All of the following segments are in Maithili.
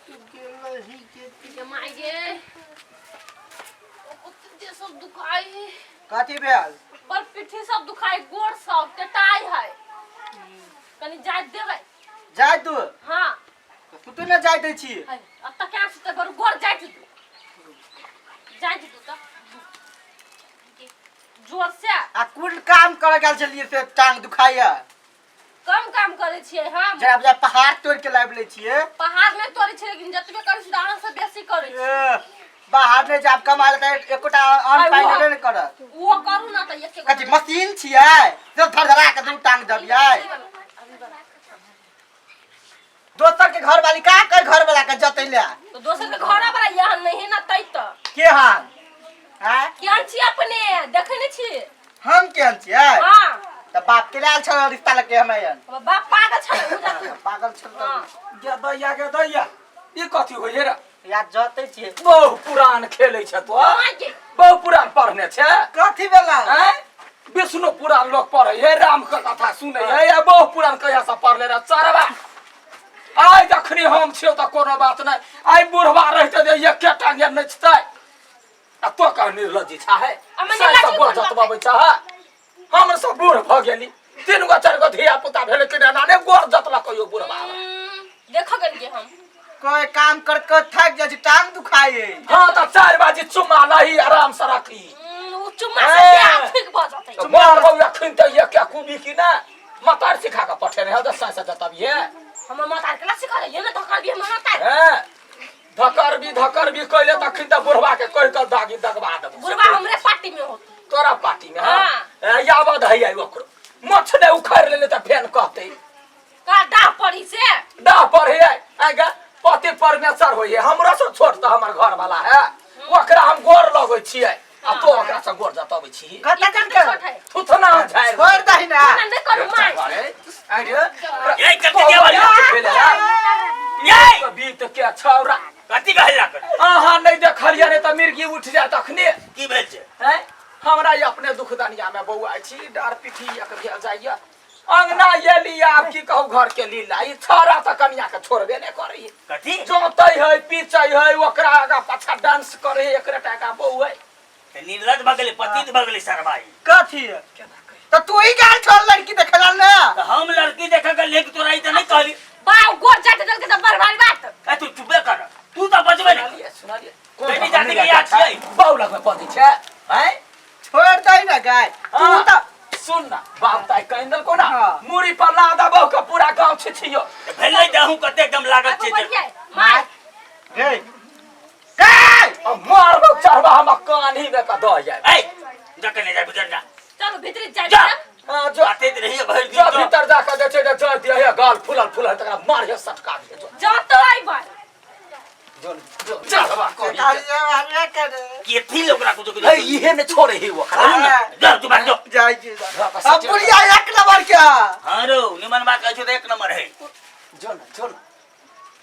गे माय गे, देह सब दुखाई है। कथी भेल? पर पिट्ठी सब दुखाई, गोड़ सब टेटाई है। कनी जाय देबै? जाय तू। हाँ। तू तो ना जाय दै छी। है, अब तक क्या सुते बरु गोड़ जाय दू, जाय दू त जोर से। आ कुल काम करे गेल छलियै से टांग दुखाइया? कम काम करै छियै हम? जरा बजा पहाड़ तोड़ के लाबि लै छियै। पहाड़ नहि तोड़ै छियै, लेकिन जतबे करै छियै अहाँ से बेसी करै छियै। ए, बाहर नहि जाब कमा लेतै, एकोटा अन्न पानि हेबे नहि करत। ओहो करू ने तऽ एके। कथी मशीन छियै जब धड़धड़ा के दू टांग दबियै? दोसर के घर वाली का कर घर वाला के जतै ले? तो दोसर के घर वाला यहाँ नहीं ना तै तऽ। के हाल आँय? केहन छी अपने देखै नहि छी? हम केहन छियै? हाँ। तऽ बाप के लायल छल रिश्ता लके हम एहन? हमर बाप पागल छलै बुझा तू। पागल छल तऽ। हाँ। गे दैया, गे दैया, ई कथी होइए रे? या जतै छियै। बहु पुरान खेलै छै तो। माय गे। बहु पुरान पढ़ने छै। कथी भेला? आँय, विष्णु पुराण लोक पढ़ै है, राम के कथा सुनै है, या बहु पुरान कहिया से पढ़ले रहे चरवा? आइ जखनी हम छियौ तऽ कोनो बात नहि, आइ बुढ़वा रहिते जे एके टांगे नचतै आ तो कह निर्लज्जी छा है। आ मने से लज्जी सब गोड़ कोन बात जतबबै छा। हम सब बूढ़ भऽ गेली, तीन गो चारि गो धिया पुता भेलै कि ना ने गोड़ जतला कहियो बुढ़वा? देखऽ गेलियै हम। कोई काम कर के थक जाइ छी, टांग दुखाइ। हाँ तऽ 4 बजे चुम्मा लही, आराम से रखी। उ चुम्मा से देह ठीक भऽ जेतै। मार बौआ, अखन तऽ एक कुबी की ना मतार सिखा कऽ पठेने है तऽ साँझ जतबिहे। हमर माता केना सिखा ये ने धक्का भी हमर माता। हैं, धकर भी धकर भी कैले तखन तऽ बुढ़वा के कहि कऽ दागी दगवा देबो। बुढ़वा हमरे पार्टी में होत। तोरा पार्टी में? हाँ। हाँ, यावत है आई ओकरो मछ ने उखाड़ लेले तऽ फेन कहते। का डाह पड़ी से? डाह पर है आगा पति परमेश्वर होइए। हमरा से छोट तऽ हमर घर वाला है, ओकरा हम गोर लगै छियै आ तो ओकरा से गोर जतबै छी। कते दिन के छोट है। थुथना झाड़ि छोड़ दही ना। ना नहीं करू माय। अरे ये कथी के वाली ये? बीत के छौरा। कथी के हल्ला कर? अहाँ नहि देखलियै ने तऽ मिर्गी उठि जायत अखने। की भेल छै? हैं, हमरा ई अपने दुख दनिया में बौआ छी, डार पिठी एक भेल जाइया। अंगना एली, आब की कहू घर के लीला, ई छौरा तऽ कनिया के छोड़बे नहि करै। कथी? जोतै है, पीचै है, ओकरा आगा पाछा डांस करै है, एकरे टाका बौ है। तऽ निर्लज भऽ गेलै, पतित भऽ गेलै सरभाई। कथी तऽ तू ही गेल छल लड़की देखे ला ने? तऽ हम लड़की देखे के लेके तोरा ई तऽ नहि कहली। बाप गोर जाते दल के तऽ बड़ भारी बात। ए, तू चुपे कर, तू तऽ बजबे नहि। सुनालिए, सुनालिए। बेटी जाति के याद छियै? बौ लगमे पदै छै हैं? छोड़ दही ना गाय तू। हाँ। तऽ सुन ना, बाप ताई कहि देलको ना। हाँ। मुड़ी पर लादा बहु के पूरा गांव छिछियो। तऽ भेलै तऽ अहूँ कते एकदम लागत छै जे- बढ़िया माय। गे गाय। मारबो चढ़बा हम कान्ही में का दह जाए। ए, जा कने जा, भीतर जा। चलो भीतरी जाय। जा। हाँ, जो बाते तऽ रहिए भरि दिन जो तो। भीतर जाके जे छै जे दिया है गाल फूलल फूलल तकरा मारियो सटका दिए जो। जा तो आइबै। जो जो चढ़बा कही। हमे करे। केथी ले ओकरा कुछो हे, इहे ने छोड़े हे ओकरा। करू ना, जा तू बाहर जो। जाइ छी अब बुढ़िया एक नंबर के। हाँ रो, निमन बात कहै छौ तऽ एक नंबर है। जो ना, जो ना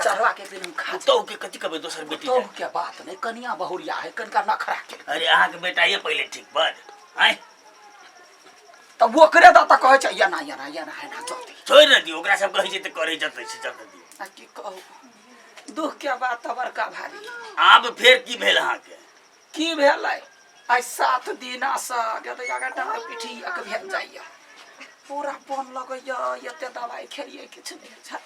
चढ़वा के एक दिन हम खा। पुतहु के कथी कहबै दोसर बेटी तो के? के बात नहीं, कनिया बहुरिया है, कनिका नखरा के। अरे अहाँके बेटा ये पहिले ठीक पर आँय। तब ओकरे द तऽ कहै छै एना एना एना एना जल्दी। छोड़ि ने दियौ ओकरा, सब कहै छै तऽ करै जतै छै, जतै दियौ। आ की कहू, दुख के बात तऽ बड़का भारी। आब फेर की भेल अहाँके? की भेलै, आइ 7 दिना से गदैया के डाँड़ पिठी एक भेल जाइया, पूरा पन लगैया, एते दवाइ खेलियै किछु नहि होइ छै।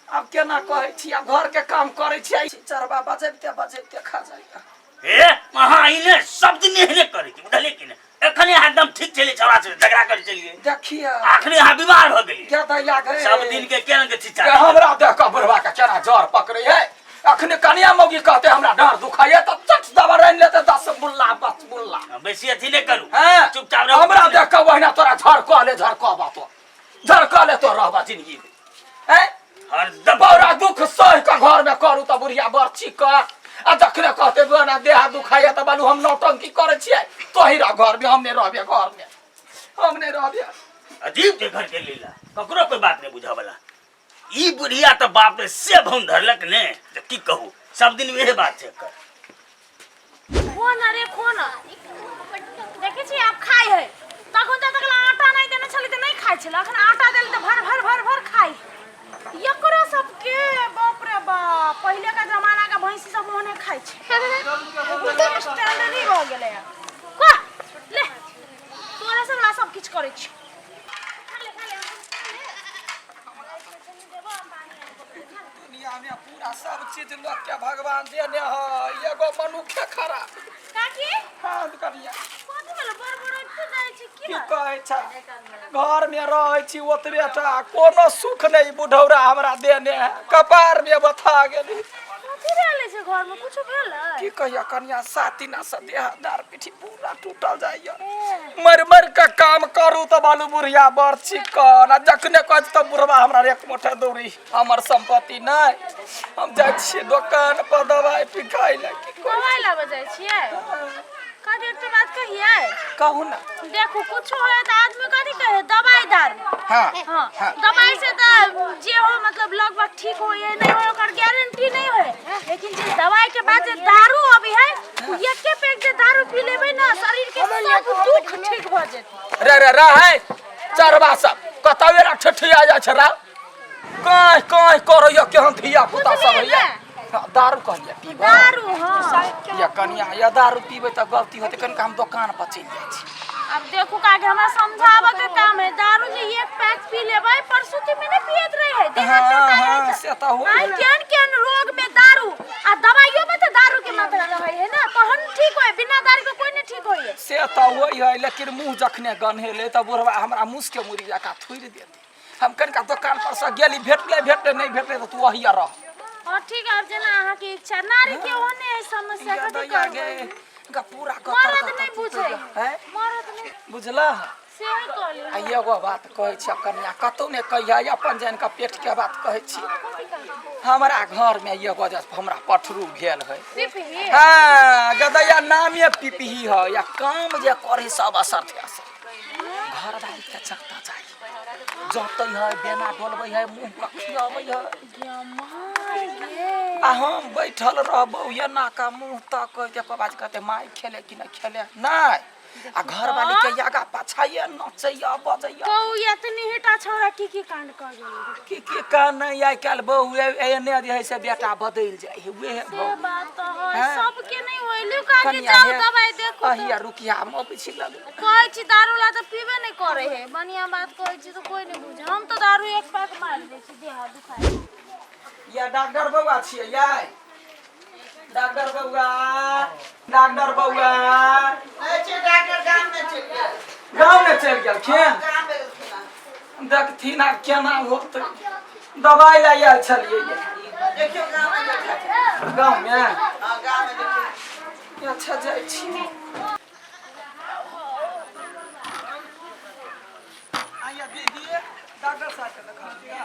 आब केना कहै छी, आब घरके काम करै छियै, चरबा बजबिते बजबिते खा जाइया। हे, अहाँ एने सब दिन एहने करै छी, बुझलियै कि नहि? एखने अहाँ एकदम ठीक छलियै, छौड़ा से झगड़ा करै छलियै। देखिए, अखने अहाँ बीमार भऽ गेलियै। गदैया गए। सब दिन के केना के छिच्चा? के हमरा देख कऽ बुढ़वा के केना जर पकड़ै है। अखने कनिया मौगी कहते हमरा डाँड़ दुखाइए तऽ चट दवा रानि लेते 10 बुल्ला 5 बुल्ला। बेसी अथी नहि करू। हैं? चुपचाप रहू। हमरा देख कऽ ओहिना तोरा झड़कले झड़कबा, तो झड़कले तो रहबा जिंदगी में हैं? हरदम बड़ा दुख सह कऽ घर में करू तऽ बुढ़िया बर्छी कर, आ जखने कहते बना देह दुखाइए तऽ बालू हम नौटंकी करै छियै, तोही रह घर में, हम नहि रहबे घर में, हम नहि रहबे। अजीब के घर के लीला, ककरो कोई बात नहीं बुझा वाला। ई बुढ़िया तऽ बाप रे से भौन धरलक ने तऽ की कहू, सब दिन वएह बात छै एकर। खो न रे, खो न। देखै छी आब खाइ है। तखन तऽ तकला आटा नहि देने छली तऽ नहि खाइ छलै, अखन आटा देली तऽ भर भर भर भर खाइ। एकरो सबके बाप रे बाप, पहिले खाइ छै एकदम स्टैंडर्ड ही भऽ गेलै हँ कह ले तोरा से हमरा सब किछु करै छी दुनिया में पूरा सब चीज लोग के भगवान देने है एगो मनुखे खराब काकी हाँ कनिया कथी भेलै बड़ बड़ एते जाइ छी की की बात कहै छै घर में रहै छी ओतबे टा कोनो सुख नहि बुढ़ौरा हमरा देने है कपार में बथा गेली कथी भेलै छै घरमे कुछो भेलै की कहिया कनिया 7 दिना से देह दार पिठी पूरा टूटल जाइया। मरि मरि के काम करू तऽ बालू बुढ़िया बड़ चिकन आ जखने कहै छी तऽ बुढ़बा हमरा एक मोठे दौड़ी हमर सम्पत्ति नहि। हम जाइ छियै दोकान पर दवाइ पिखाइ लए की करू? दवाइ लाबऽ जाइ छियै? काकी, एकटा बात कहियै? कहू ने। देखू, कुछो होय तऽ आदमी कथी कहै? दवाइ दारू। हाँ। हाँ, दवाइ से तऽ जे हो मतलब लगभग ठीक होय नहीं होय, ओकर गारंटी नहीं होय, लेकिन जे दवाई के बाद जे दारू अबै है, उ एके पेग जे दारू पी लेबै ना, शरीर के सब दुख ठीक भऽ जेतै। रे रे रे है चरबा सब कतौ एना ठेठिया जाइ छै रा काँय काँय करैया केहन धिया पुता सब बुझलियै होइया। ने? हाँ, दारू कहलियै पीबै? दारू, हाँ। या कनिया, या दारू पीबै तऽ गलती होतै, कनिका हम दोकान पर चलि जाइ छी। अब देखू काके, हमरा समझाबऽ के काम है। दारू जे एक पैक पी लेबै, परसुती में नहीं पियत रहे है, देह हाथ टोटाइ है। से तऽ होइ। आइ केहन केहन रोग में दारू आ दवाइयो में तऽ दारू के मात्रा रहै है ना, तहन ठीक होय। बिना दारू के कोई नहीं ठीक होय है। से तऽ होइ है, लेकिन मुँह जखने गन्हेलै तऽ बुढ़बा हमरा मुसके मुड़ी जकाँ थुरि देतै। हम कनिका दोकान पर से गेली, भेटलै भेटलै, नहि भेटलै तऽ तू ओहिया रह। हाँ, ठीक है, अब जेना अहाँ के इच्छा। नारी के ओहने है समस्या। या कथी दैया करबै? गे, इनका पूरा गतर मरद गतर नहीं बुझै। है मरद नहीं। बुझला? से ही कहली। आ एगो बात कहै छियै कनिया, कतौ नहि कहिया, अपन जानि कऽ पेट के बात कहै छी। हमरा घर में एगो जे हमरा पठरू भेल है। पिपही? हाँ गदैया, नामे पिपही है या काम जे करे सब असर थे असर। घर बारी के चकता जाइ जतै है, बेना डोलबै है, मुँह के खियाबै है आ हम बैठल रहबौ एना का मुँह तक के बाज कहते माय खेले कि नहि खेले नहि आ घरवाली के आगा पाछा ये नचैया बजैया। कहू, एतनी हिटा छौड़ा की की कांड कऽ गेलै? की की कान आइ काल्हि बहु एने जे है से बेटा बदलि जाइ है उहे। से भऽ बात तऽ है। हाँ। सबके नहीं होइलु काकी। कनिया जाउ हे, दवाइ देखू तऽ। अहिया रुकिया, हम अबै छी लग। कहै छी दारू ला तऽ पीबे नहीं करे है। बढ़िया बात कहै छी तऽ कोई नहीं बुझे। हम तऽ दारू एक पैक मारि दै छी, देह हाथ दुखाइ। या डॉक्टर बौआ छियै याय? डॉक्टर बौआ, डॉक्टर बौआ। नहि छै डॉक्टर, गाम में चलि गेल। गाँव में चलि गेलखिन? गाम में गेलखिन हँ। देखथिन आब केना होतै। दवाइ लए आयल छलियै। देखियौ, गाम में देखियौ। गाँव में? हाँ, गाम में देखियौ। अच्छा, जाइ छी। आइया दीदी, डॉक्टर साहब के देखा दिअ।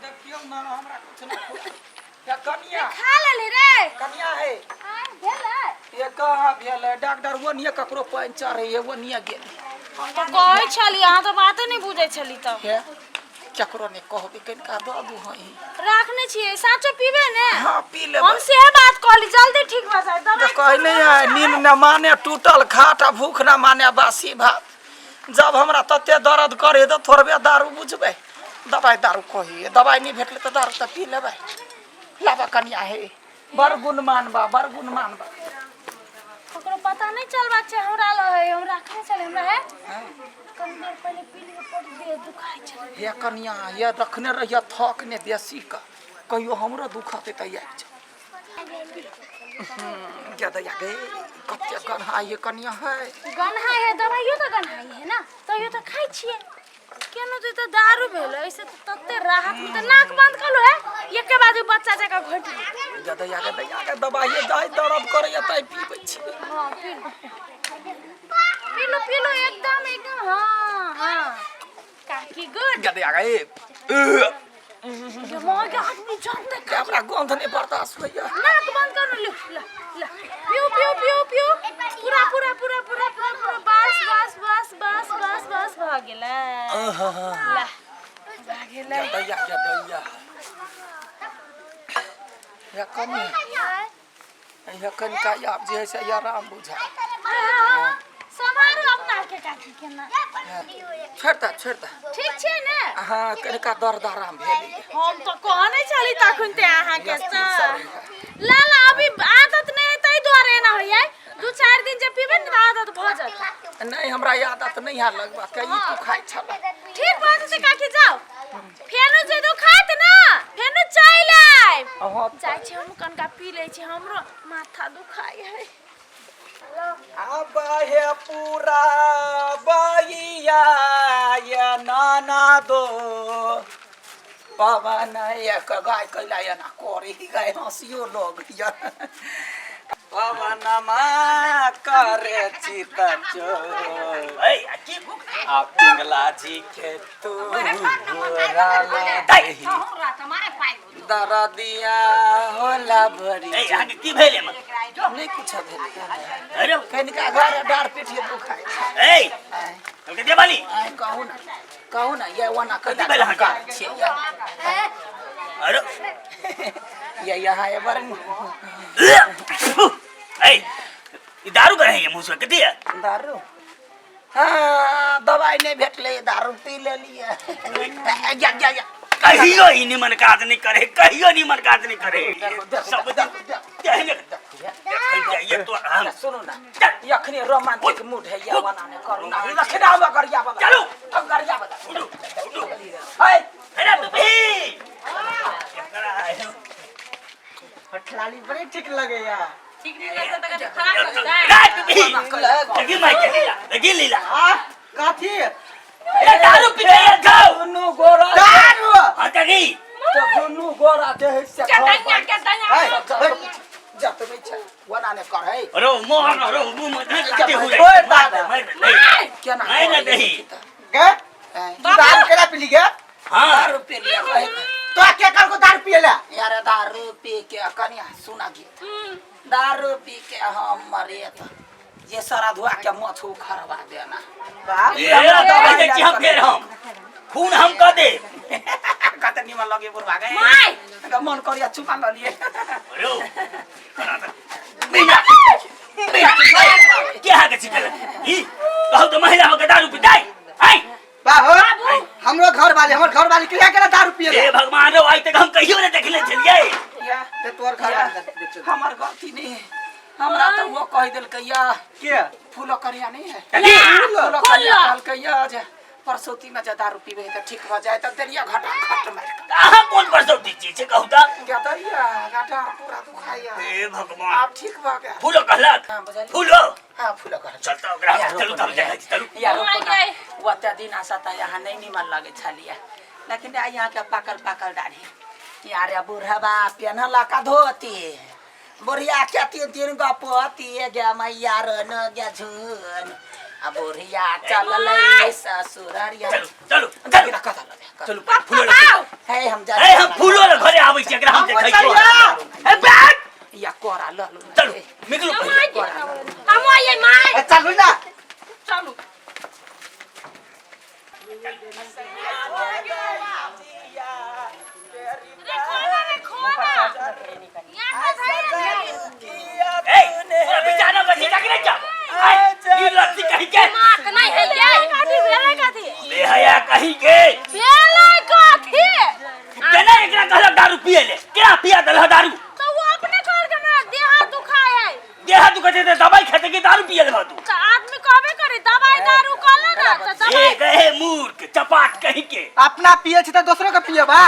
देखियौ ने, हमरा कुछ नहि या कनिया। खा लेली रे? कनिया है। आइ भेलै? ये कहाँ भेलै? डॉक्टर वो निये ककरो पानि चढ़ै है, वो निये गेल। तऽ कहै छली, अहाँ तऽ बाते नहि बुझै छली तब। हे, केकरो नहि कहबै, कनिका दऽ दू हँ। राखने छियै, साँचो पीबे ने? हाँ, पी लेबै। हम सेहे बात कहली, जल्दी ठीक भऽ जाए दवाइ। तऽ कहै नहि है, नींद न माने टूटल खाट आ भूख न माने बासी भात। जब हमरा तते दर्द करे तऽ थोड़बे दारू बुझबै? दवाइ दारू कही, दवाइ नहि भेटलै तऽ दारू तऽ पी लेबै। लाबऽ कनिया हे, बड़ गुणमान बा, बड़ गुणमान बा। ककरो पता नहीं चलबाक छै। हमरा लग है, हम राखने छलै। हमरा है, कनी देर पहिले पी लियै, बड़ देह दुखाइ छलै। हे कनिया, ये रखने रहिए थक ने बेसी का, कहियो हमरो दुखते तऽ आबि जाओ। गे दैया गे, कते गन्हा ये कनिया है। गन्हाइ है, दवाइयो तऽ गन्हाइ है ना, तैयो तऽ खाइ छियै। केनो तऽ ई तऽ दारू भेल, ऐसे तऽ तते राहत में तऽ नाक बंद कऽ लो है, एके बाजू बच्चा जकाँ घोटि लो। गे दैया गे, दैया गे, दवाइ दाइ दर्द करैया तै पीबै छी। हाँ, P low, P low, P low, एकदम एकदम। हाँ हाँ काकी, गुड। गे दैया गे। ये माँ के आदमी जानते। हमरा गंध नहि बर्दाश्त होइया। नाक बंद कर लो। ला ला, पियो पियो पियो पियो, पूरा पूरा पूरा पूरा पूरा पूरा। बस बस बस बस बस बस, भऽ गेलै। ला, भऽ गेलै। गे दैया गे, दैया या कनिया, या कनिका आब जे है से आराम बुझा। सम्हारू अपना के काकी के ना। छोड़ि दे, छोड़ि दे। ठीक छै ने? हाँ, कनिका दर्द आराम भेल। हम तऽ कहने छली तखन ते अहाँके ला ला अभी आदत नहि है ताहि दुआरे एना होइए दू चारि दिन जे पीबै ने तऽ आदत भऽ जायत नहि हमरा आदत नहि है लगबा के ई तू खाइ छला ठीक भऽ जेतै काकी जाउ फेनो जे दुखात ना फेनो चलि आयब अहाँ जाइ छी हम कनका पी लै छी हमरो माथा दुखाइ है अब हे पूरा बइया ये नाना दो पवन एक गाय कैला एना करी गाय हँसियो लोग या पवनमा करे चित चोर ऐ आ की आ पिंगला जी के तू दाइ। दरदिया होला भरी ऐ अहाँके की भेल एमे नहीं कुछ भेल अरे कनिका घर डार पीठिए दुखाइ छै ऐ कहलकै देवाली आइ कहू ना कहू ना ये ओना कथी भेल अहाँके? छियै ये अरे ये यहाँ ये बड़ ऐ ई दारू कहे ये मुँह से कथी है दारू हाँ दवाई नहीं भेटलै दारू पी लेलियै या या या कहियो ई निमन काज नहीं करे कहियो निमन काज नहीं करे देखो, देखो, सब देखो, देखो। तेहने देखै जाइए तो हम सुनू ना अखनी रोमांटिक मूड है ये वाला ने करू ना रखना हम गरिया बता चलू। हम गरिया बता उठू उठू है अरे बेबी एकरा ठलाली बड़ी ठीक लगैया ठीक नहीं लगता तऽ कथी खराब लगतै रात बेबी लगी माई के लीला लगी लीला आ कथी ए दारू पी के जाओ दुनू गोरा दारू हां तगी तो दुनू गोरा के हिस्सा के दहिया के दहिया जतबै छै ओना ने कर है अरे मोहन अरे मुंह में लाते हुए छोड़ दादा। नहीं केना नहीं ना दही गे तू दारू केना पीली गे हां दारू पी लिया कहे तो के कर को दारू पियला यार दारू पी के कनिया सुना गीत दारू पी के हम मरे तो ये सारा धुआ के मछ उखड़वा देना बाप ए दवाई दे छी हम फेर हम खून हम क दे कते निमन लगे बुढ़वा गए माय तका मन करिया चुपा ल लिए अरे बिना बिना के हा के छिकल ई कहू तो महिला में के दारू पीताई आई बाहो हमरो घर वाले हमर घर वाले केना केना दारू पियला हे भगवान रे आई तक हम कहियो ने देखले छलियै या ते तोर घर या, वाले हमर गलती नहीं है हमरा तो वो कह देलकै या के फूलो करिया नहीं है कथी? फूलो करिया कहलकै या जे परसौती में जे दारू पीबे तऽ ठीक भऽ जाए तऽ देलिया घटा घट मारि कऽ अहाँ कोन परसौती छी से कहू तऽ गदरिया घटा पूरा दुखाइया हे भगवान आब ठीक भऽ गेल फूलो कहलक हाँ, बुझलियै। फूलो हाँ फूलो कहलक चल तऽ ओकरा चलू तऽ हम देखै छी चलू या रोको ना माय ओते दिन आशा तऽ यहाँ नहीं निमन लगे छलिए लेकिन आइ यहाँ के पाकल पाकल दाढ़ी यारे बूढ़वा पेन्हलक धोती बुढ़िया के तीन तीन गो पोती गे मैया रो न गे झून आ बुढ़िया चललै ससुररिया चलू चलू चलू कथा लगे चलू फूलो लग हे हम जा हे हम फूलो लग घरे आबै छी एकरा हम देखै छी हे बैठ या कोरा ल लू चलू निकलू पहिले हम आइए my A, चलू ना चलू रे खोना रे खोना यहाँ का धैर्य ए तोरा बिचारा बची जा कि नहीं जा आय ई लत्ती कहीं के माँ के नहीं है ये कथी भेलै कथी बेहया कहीं के भेलै कथी केना एकरा कहलक दारू पिए ले केना पिया देलह दारू तो वो अपने कहल के हमरा देह हाथ दुखाय है देह दुखै छै तऽ दवाइ खेतै कि दारू पिए लेबह तू तो आदमी कहबे करे दवाई दारू कहला ना तो ए दवाई गए मूर्ख चपाट कहीं के अपना पिए छी तऽ दोसरो के पिएबै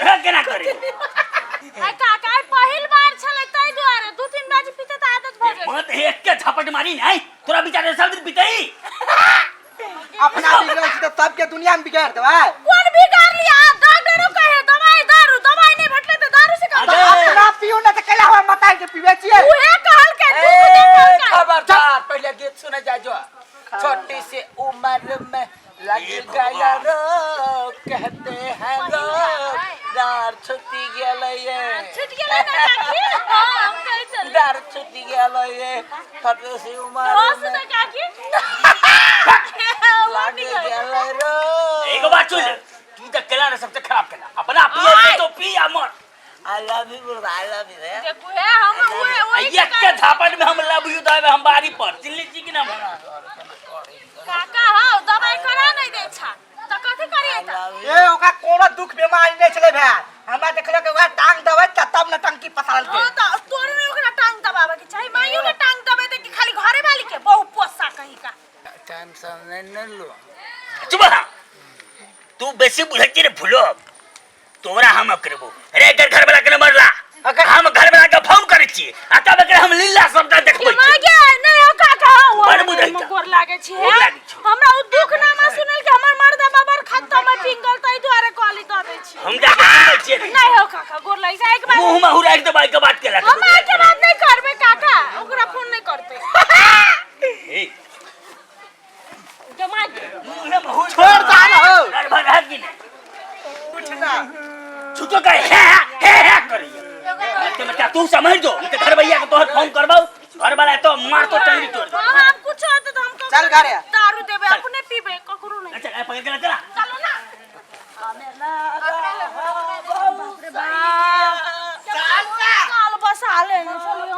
हे केना करे आई काका आई पहिल बार छलै ताहि दुआरे दू तीन बार जे पीते तऽ आदत भऽ गेल मत एक के झपट मारी नहीं तोरा बिचारे सब दिन पितई अपना बिगड़ल छी तऽ सबके दुनिया में बिगाड़ देबै कोन बिगाड़ लिया डॉक्टरो कहे दवाई दारू दवाई नहीं भेटलै तऽ दारू से काम तऽ अपना पियू ना तऽ कैला हमर माता के पीबै छियै उहे कहल के दुख दे ए, कहल खबरदार पहले गीत सुने जा जो छोटी सी उम्र में लग ये गया भगवान। रोग कहते हैं लोग दार छुटी गेल ये छुट गेलै ना काकी हां हम कहै छलियै दार छुटी गेल ये छोटी सी उम्र हँस में तऽ काकी लग गेल रोग एगो बात सुन ले तू तऽ केला ने सबसे खराब केला अपना पिए छै तो पी आ मर I love you बुढ़वा I love you रे देखू हे हम उहे आ ओही एक के झापट में हम लव you देबै हम बारी पर चिल्ली छी कि ना काका हौ दवाई करा नहीं दै छा तऽ कथी करियै तऽ ए ओकरा कोनो दुख बीमारी नहि छलै ओकरा हमरा देखलो के ओकरा टांग देबै त तब न टंकी पसारल के हाँ तो तोरे ने ओकरा टांग दबावे के चाही, माइयो के टांग दबे दे कि खाली घरे वाली के बहु पोसा कहीं का। टेंशन नहीं न लो। चुप रह। तू बेसी बुझै छी रे फुलो, तोरा हम करबो रे। एकर घर वाला के नंबर ला, हम घर वाला के फोन करै छी आ तब एकरा हम लीला सबटा देखबै छी। मागे नहीं हो काका, हो बड़ बुझै छौ। गोर लागे छी। गोर लागै छौ। हमरा उ दुख नामा सुनल के हमर मर्दा बाबर खत्ता में पिंगल तै दुआरे कहली द दै छी। हम जाके सुनबै छियै रे। नहीं हो काका, गोर लागे छै एक बार। मुंह में हुराकि देबै के बात केला। हम आइ के बात नहीं करबे काका, ओकरा फोन नहीं करते। ए, जमा दे। मुंह में हुर छोड़ दा न हो। गड़बड़ है कि नहीं? उठ ना। छुटो का हे हे हे करिए ते बच्चा, तू समझ जो ई त घर भैया के तोहर फोन करबौ, घर वाला तो मार तो टंगरी तोड़ दे। हाँ, हम कुछ होते तो हमको चल घरे। दारू देबे, अपने पीबे, ककरो नहीं। चल ए, पकड़ के ला, चला। चलो ना। बाप रे बाप, काल बसा ले ने चलियो।